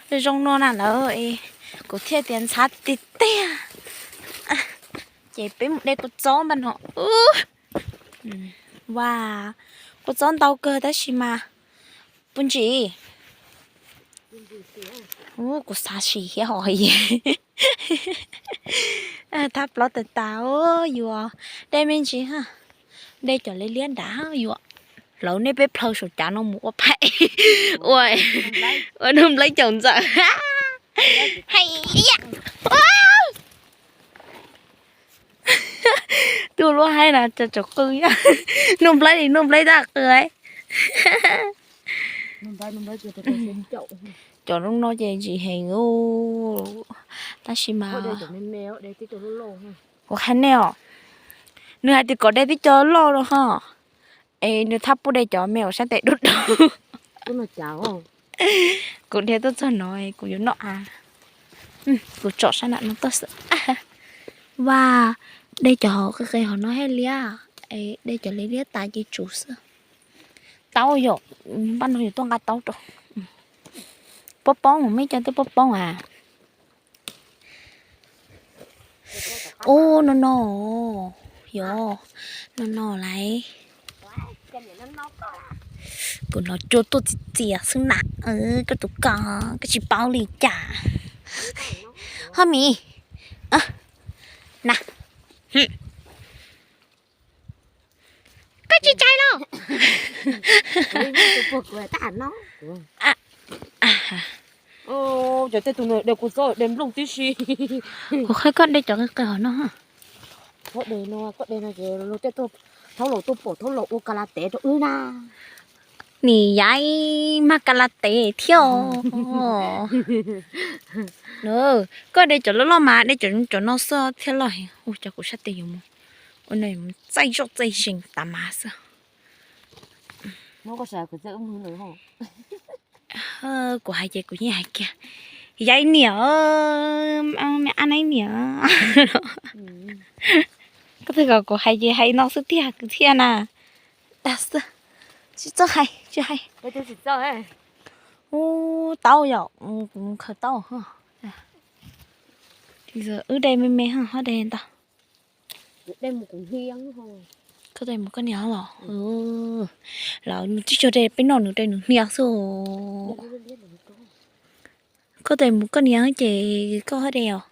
Zoo no na lawm, kuv thiaj tias ntxhab tiag tiag. Ces peb mus de kua txob npaj no. Ua, kua txob ntau kawg tab sis mas puas ntsim. Kuv xav sim thiab hos. Thab plaub tas tas yuav de me ntsis, de cov liab liab nrad yuav. Lawv nej peb plhaw saum cav no mus ua phaim, ua, ua Nuj Nplaib caum ntxawm. Hais, tus luaj haib na, tsaus qw, Nuj Nplaib li Nuj Nplaib tab qw. Cov zoo no ces ntsim heev, tab sis mas kuv hais nej os, nws hais tias kom de tib co loj rau ho, es nws thab pub de cov me uas sab tes dub dub. Kuv dhia tuaj txog no kuv yuav noj av. Kuv tsom sab nram no tuaj xwb. Vaj, de cov hauv qe qe hauv no thiaj liab, es de cov liab liab tas ces tsum xwb. Taub yom, npaj no yuav tuaj nqa taub rau. Pob poob, mej cov twb pob poob as. Ub, no no, yog no no lawm. Kuv hnov cua tuaj txias txias xwb na. Koj tus koj, koj tsis paub li cas. Ho Mim, na, koj tsis txais los? Cov tej tus de kuv txob de nplooj tib si. Kuv qhia koj de cov qe qe hauv no. Koj de no, koj de no ces luag tej thaub laus tuaj pom thaub laus ua ka la tev rau wb na. Nim yaib mag ka la tev thiab os. Koj de cov loj loj mas de cov no xwb thiaj loj heev. Ua cov kuv sab tes yuav mus, ua no mus txaij zoj txaij zees tas mas xwb. Kuv hais ces kuv yeej hais kiag, yaib niam, me ab naib niam. Koj twb kom kuv hais ces hais no xwb tiag kwv txhiaj na. Dag xwb, tsis txawj hais, tsis hais. Ub, taub yom, kuv mus khaws taub. Wb de me me ho de ntau. Koj de mus koj niam los? Los nws tsis tshua de peb noj, nws de nws hnia xwb. Koj de mus koj niam ces koj ho de os.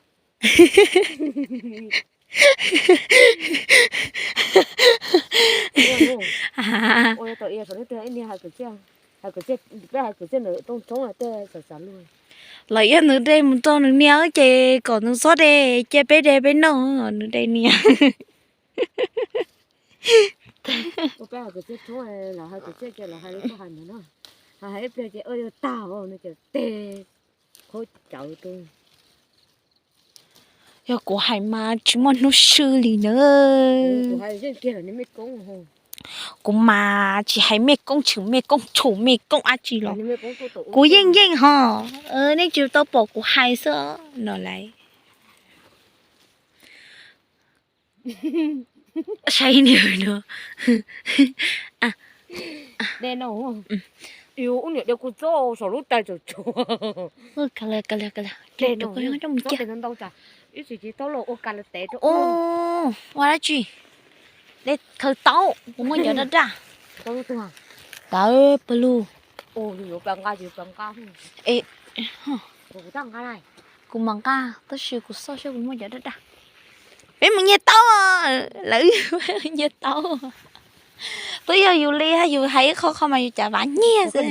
Los yog nws de mus rau nws niam ces kom nws txhob de, cia peb de peb noj, nws de niam. Yog kuv hais mas tsis muaj hnub swb li na. Kuv mas tsis hais mej koob tshwm mej koob tshum mej koob dab tsi los kuv yeej yeej ho. Nej tsis tau pom kuv hais xwb no lauj. Saib niag no. Ub, niam de kuv txob saum lub tais tsuas tsuas. Ua dab tsi? De khaws taub, kuv muaj cov daj daj. Tawv pawg lug. Kuv mam nqa, tab sis kuv xauj saib kuv muaj cov daj daj. Peb mus nyiag taub, lawv nyiag taub. Twb yog yus li, yus hais ib qho qho mas yus cas vam nyiag xwb.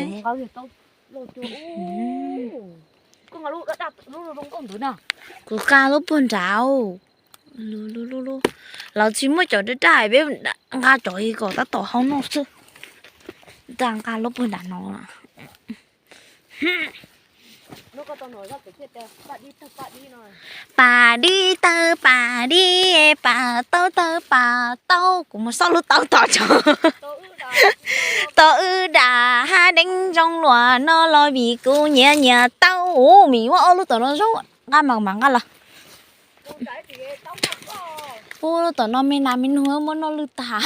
Kuv nqa lub puag nrad. Lawv tsis muaj cov daj daj, peb nqa cov kom tab tom hau noj xwb. Nqa lub puag nrad no. Pas dib tawg pas dib, pas taub tawg pas taub, kuv mus xauj lub taub tom tso. Tau wb dam hab deeb zoo luam no los vim kuv nyiam nyiam taub. Ub, Mim, muaj ob lub tom no zoo, nqa mas mam nqa los. Ub, lub tom no me nas me noog muab noj lwj tag.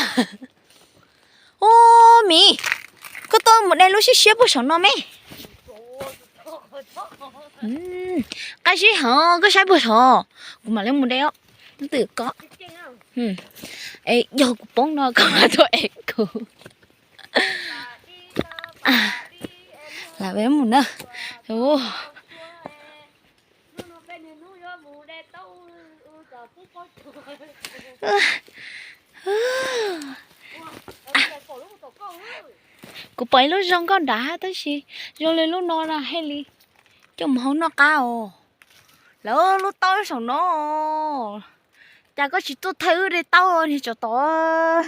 Ub, Mim, koj tuaj mus de lub siab siab puag saum no me. Qab zib heev, koj saib puag tod, kuv mam li mus de os. Twm ko, es yog kuv poob no koj mam tuaj ev kuv. Lam mus na. Kuv pom ib lub zoo nkauj nrad tab sis zoo li lub no na, haj li coj mus hau noj qab os. Lawv lub taub saum no, cas koj tsis tuaj thaij wb de taub niag tsov tom?